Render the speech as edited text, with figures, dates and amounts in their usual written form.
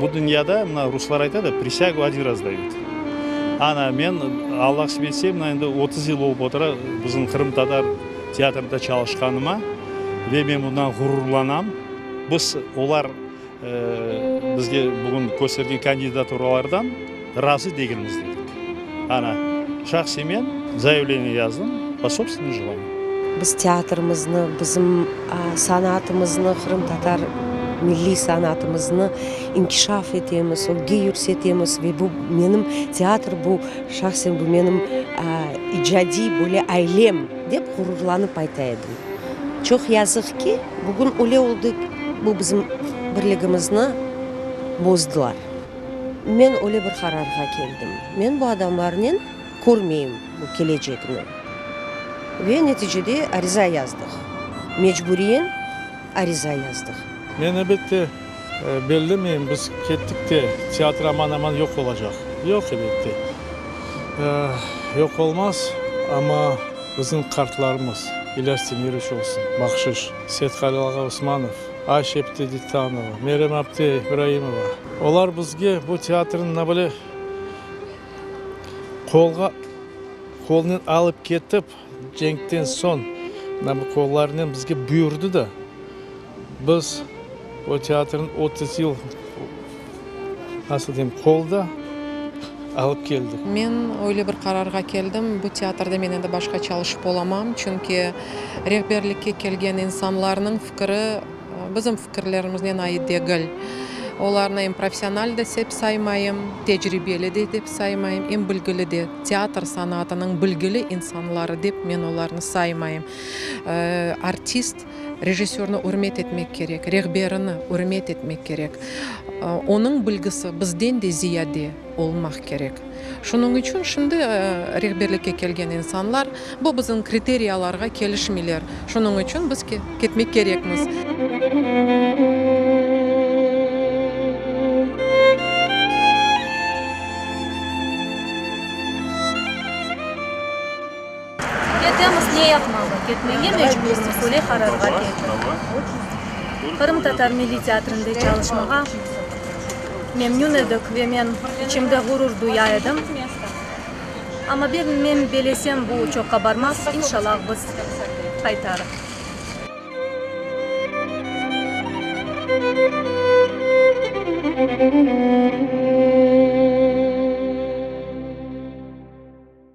Bu dünyada, mına ruslar ayta da, prisâgu odin raz dayut. Ana, men, Alla qısmet etse, mına endi 30 yıl olıp otura bizim qırımtatar teatrında çalışqanıma ve men bundan ğururlanam. Biz olar bizge bugün köstergen kandidaturalardan razı degilmiz dedik. Ana, şahsen men zayavleniye yazdım po sobstvennomu jelaniyu. Biz teatrımıznı, bizim sanatımıznı, qırımtatar milliy sanatımıznı inkişaf etemiz, ögge yürsetemiz ve bu menim teatr, bu şahsen bu menim icadiy böyle ailem, dep ğururlanıp ayta edim. Çoq yazıq ki, bugün öyle oldı, bu bizim birligimizni bozdılar. Men öyle bir qararğa keldim, men bu adamlarnen körmeyim bu kelecekni. Ve neticede ariza yazdıq. Mecburiyen ariza yazdıq. Men, elbette, bellemeyim, biz kettik de, teatr aman-aman yoq olacaq. Yoq, elbette, yoq olmaz, amma bizim qartlarımız, İlyas Temiroviç olsun, bahşış, Seythalil ağa Osmanov, Ayşe apte Dittanova, Meryem apte İbraimova, olar bizge bu teatrnı mına böyle qolğa, qolnen alıp ketip, cenkten soñ mına bu qollarınen bizge buyurdı da, biz o teatrnı 30 yıl, nasıl deyim, qolda alıp keldik. Men öyle bir qararğa keldim, bu teatrda men endi başqa çalışıp olamam, çünki rehberlikke kelgen insanlarnıñ fikiri Bizim fikirlerimiznen ait degil. Olarnı em professional de sep saymayım, tecribeli de dep saymayım, em bilgili de, teatr sanatınıñ bilgili insanları dep men olarnı saymayım. Artist rejissörni ürmet etmek kerek, rehberini ürmet etmek kerek. Onıñ bilgisi bizden de ziyade olmaq kerek. Şunıñ içün şimdi rehberlikke kelgen insanlar bu bizim kriteriyalarğa kelişmeyler. Şunıñ içün biz ketmek kerekmiz. Ketemiz, ne yapmalı? Ketmege mecburmız, öyle qararğa keldik. Qırımtatar milliy teatrinde çalışmağa memnün edik ve men içimde ğurur duya edim. Amma men belesem, bu çoqqa barmaz, inşallah biz qaytarıq.